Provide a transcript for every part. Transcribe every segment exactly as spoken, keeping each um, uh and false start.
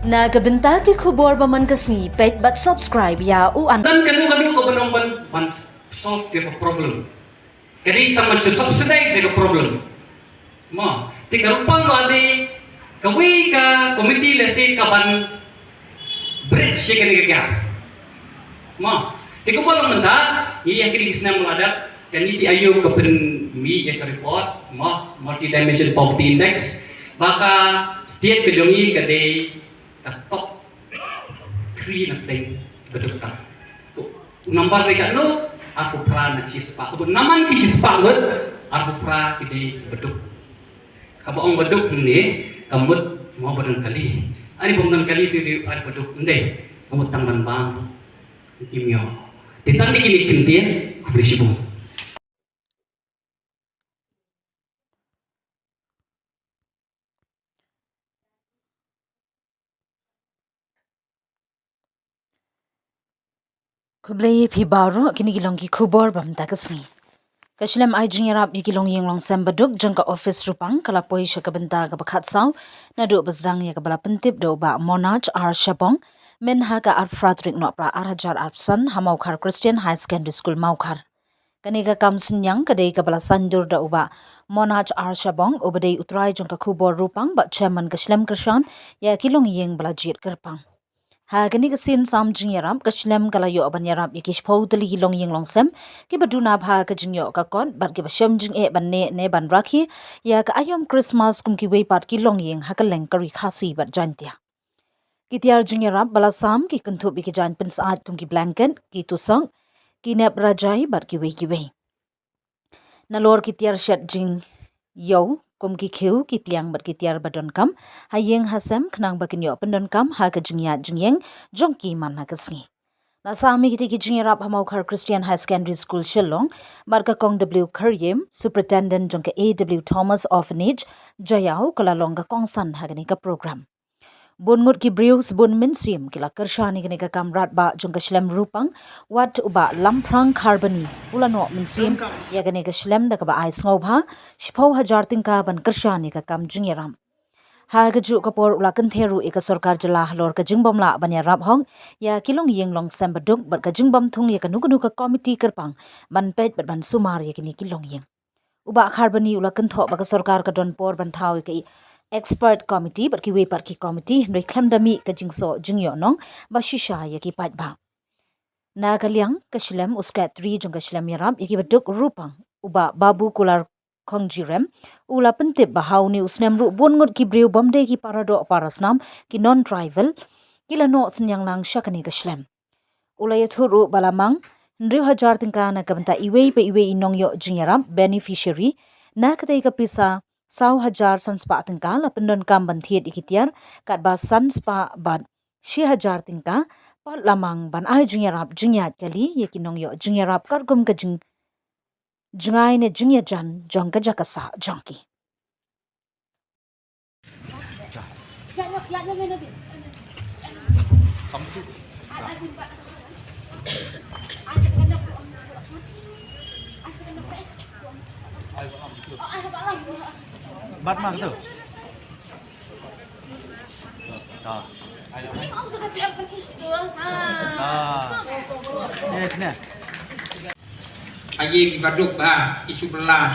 Na ka bynta ki khubor ba man ka sngi, peit bad subscribe ïa u an. Tang kano kano ka ban ong ban, ban solve ïa ka problem. Ka dei tang ban subsidize ïa ka problem. Mo, te ka ruh pang ba dei kawei ka committee lehse ka ban bridge ïa kane ka gap. Mo, te kumba long mynta, ngi ïa kine ki snem la dep, ka NITI Aayog ka pynmih ïa ka report, mo, Multidimension Poverty Index, ba ka state ka jong ngi ka dei ka top three na pdeng ba duk tang. Ko, u number dei katno? Arphew phra na shispah. Ko, namar ki shispah ngut, arphew phra ki dei ba duk. Kaba ong ba duk ne, ka mut mo ba don kali. Ani bym don kali te dei ai ba duk ne. Ka mut tang ban bam. Im ïoh. Te tang dei kine ki kyntien, khublei shibun. Khublei ïa phi baroh, kine ki long ki khubor ba mynta ka sngi. Ka shlem ai jingïarap ïa ki longïing longsem ba duk jong ka ophis Rupang ka la poi sha ka bynta kaba khatsaw naduh ba sdang ïa kaba la pyntip da u Bah Monaj R Shabong, mynha ka arphew phra tarik Nohprah ar hajar arphew san ha Mawkhar Christian High Secondary School Mawkhar. Kane ka kam synñiang ka dei kaba la saiñdur da u Bah Monaj R Shabong, uba dei u trai jong ka khubor Rupang bad chairman ka shlem kyrshan ïa ki longïing ba la jied kyrpang. Ha kane ka sien sam jingïarap, ka shlem ka la ïoh ban ïarap ïa ki shiphew tylli ki longïing longsem kiba duna bha ka jingïoh ka kot bad kiba shem jingeh ban neh ne ban rakhe ïa ka aïom Krismas kum kiwei pat ki longïing ha kylleng ka Ri Khasi bad Jaintia. Ki tiar jingïarap ba la sam ki kynthup ïa ki jaiñ pynsyaid kum ki blanket, ki tusok, ki nep rajai bad kiwei kiwei. Nalor ki tiar shet jingïew kum ki khiew, ki pliang bad ki tiar ba donkam ha ïing ha sem khnang ba kin ïoh pyndonkam ha ka jingïaid jingïeng jong ki man la ka sngi. La sam ïa kitei ki jingïarap ha Mawkhar Christian High Secondary School Shillong bad ka Kong W Kharïem, Superintendent jong ka A W Thomas Orphanage, Jaïaw, ka la long ka kongsan ha kane ka program. Bun ngut ki briew sbun mynsiem ki la kyrshan ïa kane ka kam radbah jong ka shlem Rupang, wat u Bah Lamphrang Kharbani u la noh mynsiem ïa kane ka shlem da kaba ai sngewbha shiphew hajar tyngka ban kyrshan ïa ka kam jingïarap. Ha kajuh ka por u la kynthei ruh ïa ka sorkar jylla halor ka jingbym lah ban ïarap hok ïa ki longïing longsem ba duk bad ka jingbym thung ïa kano kano ka komiti kyrpang ban peit bad ban sumar ïa kine ki longïing. U Bah Kharbani u la kynthoh ba ka sorkar ka don por ban thaw ïa ka expert committee bad kiwei pat ki komiti, hynrei khlem da mih ka jingsoh jingïohnong ba shisha ïa ki paidbah. Na ka liang ka shlem, u Secretary jong ka shlem ïarap ïa kiba duk Rupang, u Bah Babu Kular Khongjirem, u la pyntip ba ha une u snem ruh bun ngut ki briew bym dei ki para doh para snam, ki non-tribal, ki la noh synñiang lang sha kane ka shlem. U la ïathuh ruh ba la mang hynriew hajar tyngka na ka bynta iwei pa iwei i nongïoh jingïarap, beneficiary, na katei ka pisa saw hajar san spah tyngka la pyndonkam ban thied ïa ki tiar, katba san spah bad shi hajar tyngka pat la mang ban ai jingïarap jingïaid kali ïa ki nongïoh jingïarap katkum ka jing, jngai ne jingïajan jong ka jaka sah jong ki. Bat ma tu. Ah. Ah. Eh, sini. Aye ki baduk ba isu bela.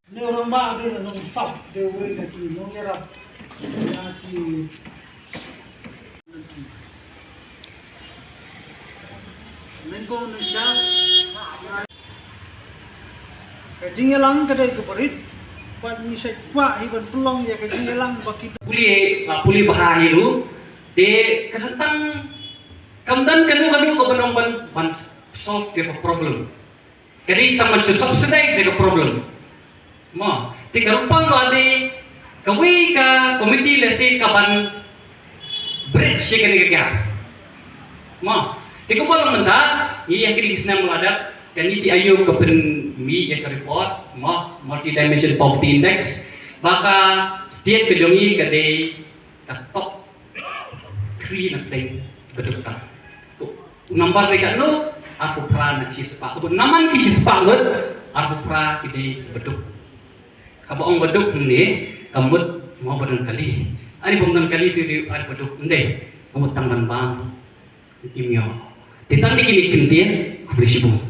Ni orang ba ada nong sap, dia orang kaki nong nyerap. Ya ki. Ka jingïalang ka dei kaba rit, bad ngi sa kwah hi ban pynlong ïa ka jingïalang ba ki. Pule, ah, pule bha hi ruh, te ka tang kam don kano kano ka ban ong ban, ban solve ïa ka problem. Ka dei tang ban subsidize ïa ka problem. Mo, te ka ruh pang ba dei kawei ka committee lehse ka ban bridge ïa kane ka gap. Mo, te kumba long mynta, ngi ïa kine ki snem la dep, ka NITI Aayog ka pynmih ïa ka report, mo, Multidimension Poverty Index, ba ka state ka jong ngi ka dei ka top three na pdeng ba duk tang. Ko, u number dei katno? Arphew phra na ki shispah. Kaba namar ki shispah ngut, arphew phra ki dei ki baduk. Kaba ong baduk hangne, ka mut mo ba don kali. Ani bym don kali te dei ai baduk, ym dei. Ka mut tang ban bam. Im ïoh. Te tang dei kine ki ktien, khublei shibun.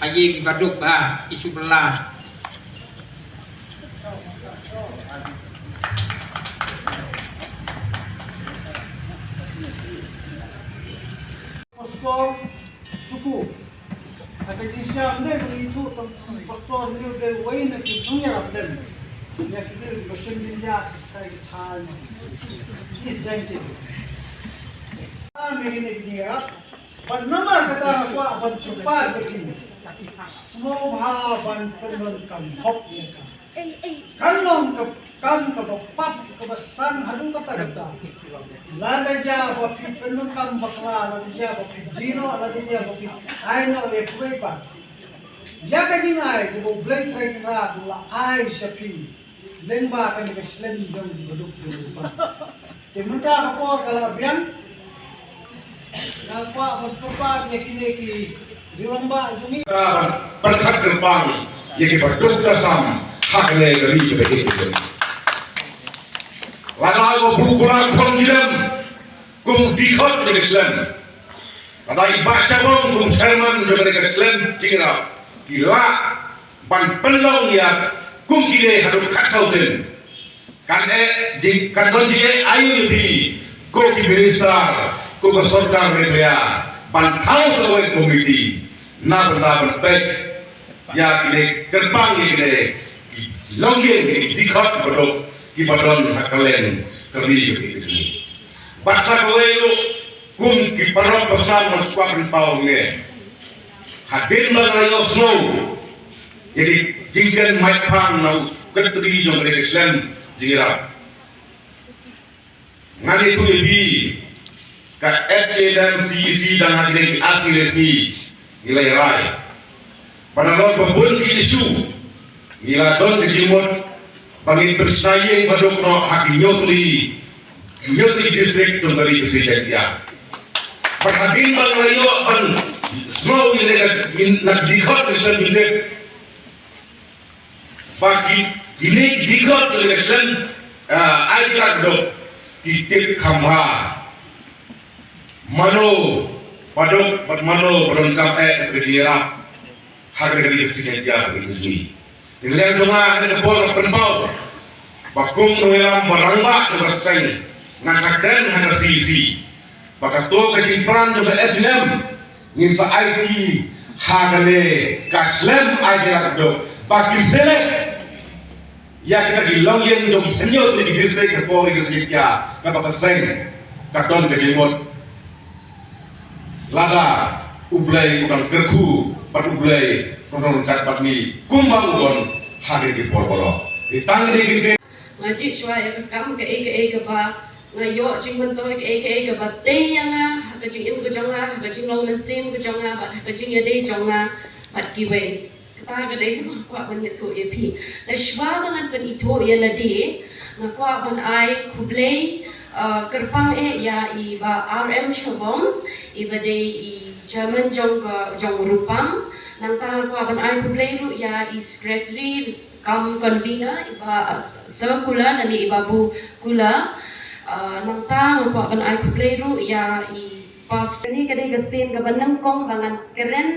Aji ki baduk ba, isu bela. Pastor Suku. Ata jingshah ne bagi tu tang pastor ni udah wai na ki dunia abdem. Ya ki bil basem dunia setai than. Is empty. Amin ini dunia. Ban namar kata aku ban cepat begini. Semua ban penonton hok ya kan. Kan long ka kam kaba pap kaba san haduh katta katta. Lada ïa ba phi pyndonkam bakla, lada ïa ba phi dino, lada ïa ba phi ai no ïa kiwei pat. Ïa ka jingai kaba U Blei Trai Kynrad u la ai sha phi. Lyngba kane ka slem jong ki baduk jong u pat. Te mynta ka por ka la biang. Nga kwah ban kyrpad ïa kine ki rangbah jong ngi. Ka ban pyrkhat kyrpang ïa ki baduk da sam ha kane ka ri kaba ïeit jong ngi. Lada u Bah Pura Khongkilem kum dkhot jong ka slem. Lada i Bah Shabong kum chairman jong kane ka slem jingïarap. Ki lah ban pynlong ïa kum kine haduh khatsaw sien. Kan eh jing, kan don jingeh aïu ïa phi ko ki minister, ko ka sorkar Meghalaya ban thaw sa kawei ka komiti na bynta ban peit ïa kine, kyrpang ïa kine ki longïing, ki dkhot baduk kiba don ha kylleng ka ri ka ri. Bad sa kawei ruh kum ki paralok ba sam ngan shu kwah pynpaw hangne. Hadien ba nga ïohsngew ïa ki jingkren mait phang na u sekretari jong ka dei ka slem jingïarap, ngan ïathuh ïa phi ka H A N M C E C dang ha kine ki ar sngi lai sngi ngi la ïa rai. Ba na long ba bun ki issue ngi la don ka jingmut ba ngin pynshna ïing baduk noh ha ki hynñiew tylli, hynñiew tylli district jong ka ri Khasi Jaiñtia. Bad hadien ba nga la ïoh ban sngew ïa kane ka, na ki dkhot ka shen bynta ba ki, kine ki dkhot ka shen, ah, ai jingïarap baduk ki tip kham bha mano baduk bad mano ba donkam eh ka jingïarap ha kane ka ri Khasi Jaiñtia ka ri jong ngi. Te liang jong nga ha kane ka por nga pynpaw ba kum u nongïalam ba rangbah jong ka seng ngan sa kren ha ka C E C ba kato ka jingplan jong ka H A N M ngin sa aiti ha kane ka slem ai jingïarap baduk ba kin select ïa kita ki longïing jong hynñiew tylli ki district ha ka ri Khasi Jaiñtia kaba ka seng ka don ka jingmut. Lada U Blei u dang kyrkhu bad U Blei u dang ryngkat bad ngi kumba u don ha kine ki por baroh. Te tang kine ki, nga jied shuwa ïa ka kam kaei kaei kaba nga ïoh jingmyntoi, kaei kaei kaba tei ïa nga ha ka jingim ka jong nga, ha ka jinglong mynsiem ka jong nga bad ha ka jingïadei jong nga bad kiwei. Kata ka dei kaba nga kwah ban ïathuh ïa phi. Te shuwa ba ngan pynithuh ïa lade, nga kwah ban ai khublei, ah, kyrpang eh ïa i Bah R M Shabong, iba dei i chairman jong ka, jong Rupang. Nangta nga kwah ban ai khublei ruh ïa i secretary cum convener, i Bah, ah, Sir Kula, lane i Bah Bu Kula. Ah, nangta nga kwah ban ai khublei ruh ïa i Pas kane ka dei ka sien kaba nyngkong ba ngan kren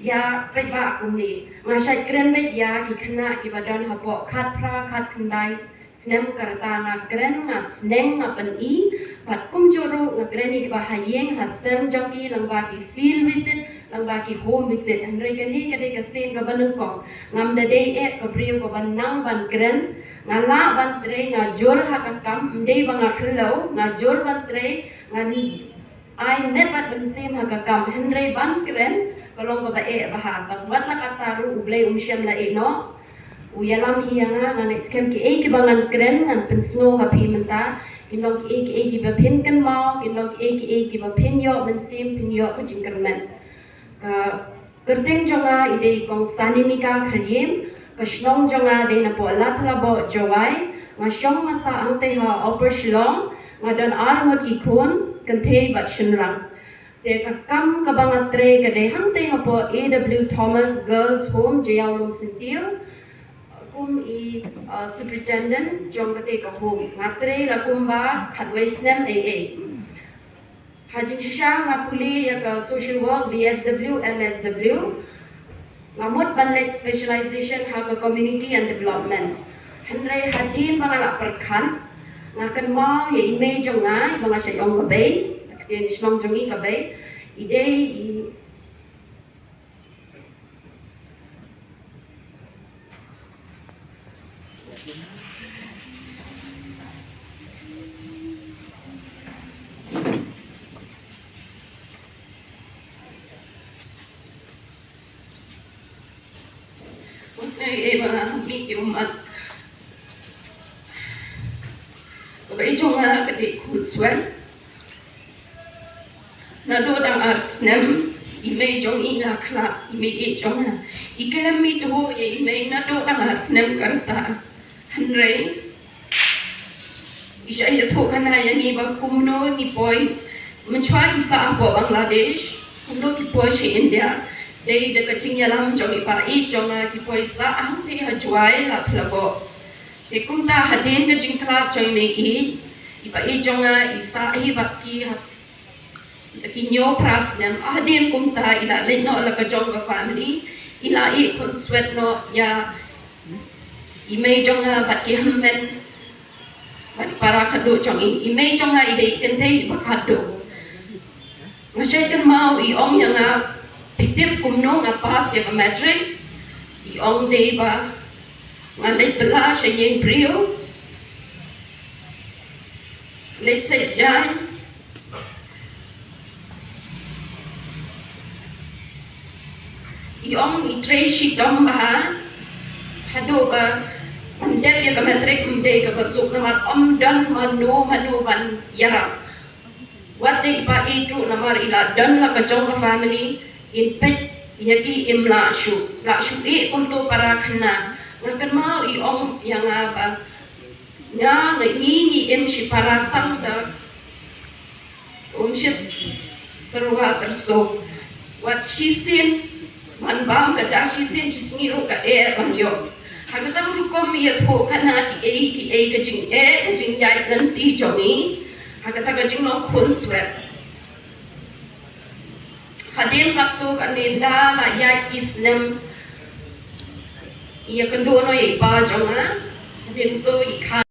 ïa paidbah kumne. Nga shait kren beit ïa ki khynnah kiba don hapoh khatphra khatkhyndai snem, ka rta nga kren, nga sneng, nga pyni. Bad kumjuh ruh nga kren ïa kiba ha ïing ha sem jong ki, lyngba ki field visit, lyngba ki home visit. Hynrei kane ka dei ka sien kaba nyngkong. Ngam da dei eh ka briew kaba nang ban kren. Nga lah ban trei, nga jur ha ka kam, ym dei ba nga khlem, nga jur ban trei, ngan ai met bad mynsiem ha ka kam, hynrei ban kren ka long kaba eh bha. Tang wat la katta ruh U Blei um shym la ïeh noh. U ïalam hi ïa nga, ngan leit skhem kiei kiba ngan kren, ngan pynsngew ha phi mynta. Kin long kiei kiei kiba phin kynmaw, kin long kiei kiei kiba phin ïoh mynsiem, phin ïoh ka jingkyrmen. Ka kyrteng jong nga i dei Kong Sanimika Khariem, ka shnong jong nga dei napoh Lathlaboh, Jowai, nga shong nga sah hangtei ha Upper Shillong, nga don ar ngut ki khun, kynthei bad shynrang. Te ka kam kaba nga trei ka dei hangtei hapoh A W Thomas Girls Home, Jaïaw Lumsyntiew, kum i, uh, superintendent jong kata ka home. Nga trei la kumba khatwei snem ei ei. Ha jingshisha nga pule ïa ka social work, B S W, M S W. Nga mut ban leit specialization ha ka community and development. Hynrei hadien ba nga la pyrkhat, nga kynmaw ïa i mei jong nga, i ba nga shait ong ka Bei, ka ktien shnong jong i ka Bei, i dei i Unsay ema mi ki umat. Ba i jong nga ka dei Khunswet. Naduh dang ar snem i mei jong i la khlad, i mei i jong nga. I khlem mih thuh ïa i mei naduh dang ar snem ka rta. Hynrei i shah ïathuh khana ïa ngi ba kumno ngi poi. Mynshuwa ngi sah hapoh Bangladesh, kumno ngi poi sha India. Dei da ka jingïalam jong i pa i jong nga, ki poi sah hangtei ha Jowai, la pynlaboh. Te kumta hadien ka jingkhlad jong i mei i, i pa i jong nga i sah hi bad ki ha ki hynñiew phra snem. Hadien kumta i la leit noh la ka jong ka family, i la ïeh khunswet noh ïa i mei jong nga bad ki hynmen bad i para khadduh jong i. I mei jong nga i dei i kynthei ba khadduh. Nga shait kynmaw, i ong ïa nga, phi tip kumno nga pass ïa ka matric? I ong dei ba nga leit bylla sha ïing briew, leit sait jaiñ. I ong i trei shitom bha haduh ba ban dep ïa ka matric ym dei kaba suk, namar ym don mano mano ban ïarap. Wat dei i pa i tu, namar i la don la ka jong ka family, in peit ïa ki im lah shuh, lah shuh i kumto para khynnah. Nga kynmaw i ong ïa nga ba nga, nga ngi ngi im shipara tang da um ship serwa terso. Wat shisien man bam ka ja shisien shisngi ruh ka eh ban ïoh. Ha kata ka rukom ïathuh khana ki ei ki ei ka jingeh ka jingïaid lynti jong i. Ha kata ka jinglong khunswet. Hadien katto katne da la ïaid ki snem ïa kynduh noh ïa i pa jong nga. Hadien to i kha